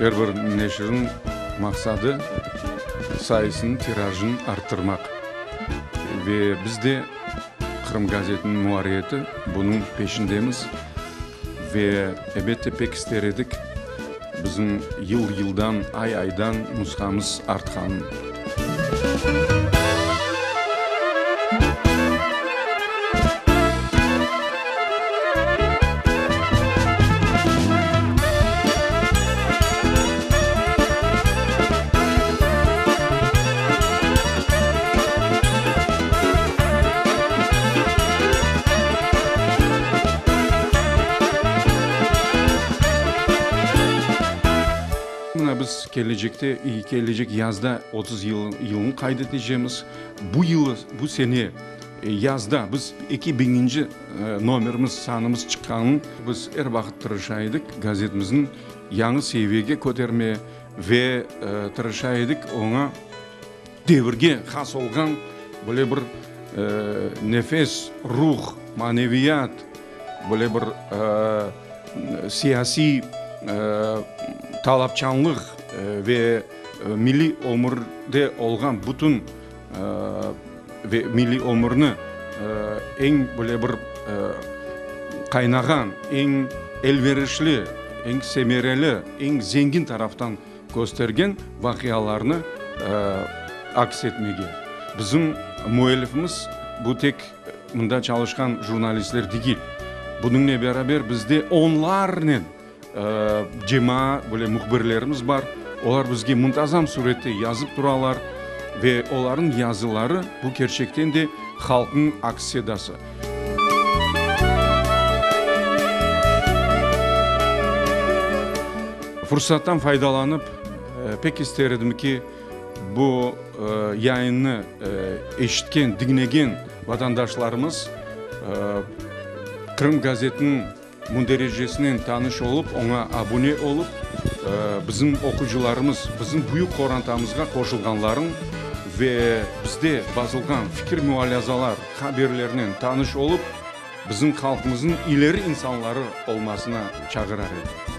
Er bir neşirniñ maqsadı, sayısını, tirajını arttırmaq. Ve biz de, Qırım gazetiniñ muarririyeti, bunıñ peşindemiz. Ve, elbette, pek ister edik, bizim yıl-yıldan, ay-aydan nushamız artqanın. Mına biz kelecekte, kelecek yazda 30 yılını qayd etecemiz. Bu yılı, bu sene yazda biz eki biñinci nomerimiz, sanımız çıqqanın biz er vaqıt tırışa edik, gazetimizniñ yañı seviyege kötermeye ve tırışa edik oña devirge has olğan böyle bir nefes, ruh, maneviyat, böyle bir siyasiy talapçanlıq ve milliy ömürde olğan bütün ve milliy ömürni eñ böyle bir qaynağan, eñ elverişli, eñ semereli, eñ zengin taraftan köstergen vaqialarnı aks etmege. Bizim müellifimiz bu tek mında çalışqan jurnalistler degil. Bunıñle beraber bizde onlarnen cemaa, böyle mühbirlerimiz bar. Olar bizge muntazam sürette yazıp turalar ve olarnıñ yazıları bu kerçekten de halqnıñ aks sedası. Fursattan faydalanıp, pek ister edim ki, bu yayınnı eşitken, diñlegen vatandaşlarımız Qırım gazetiniñ mündericesinen tanış olıp, oña abune olıp, bizim oqucılarımız, bizim büyük qorantamızğa qoşulğanların ve bizde basılğan fikir-mualâzalar, haberlernen tanış olıp, bizim halqımıznıñ ileri insanları olmasına çağırar edim.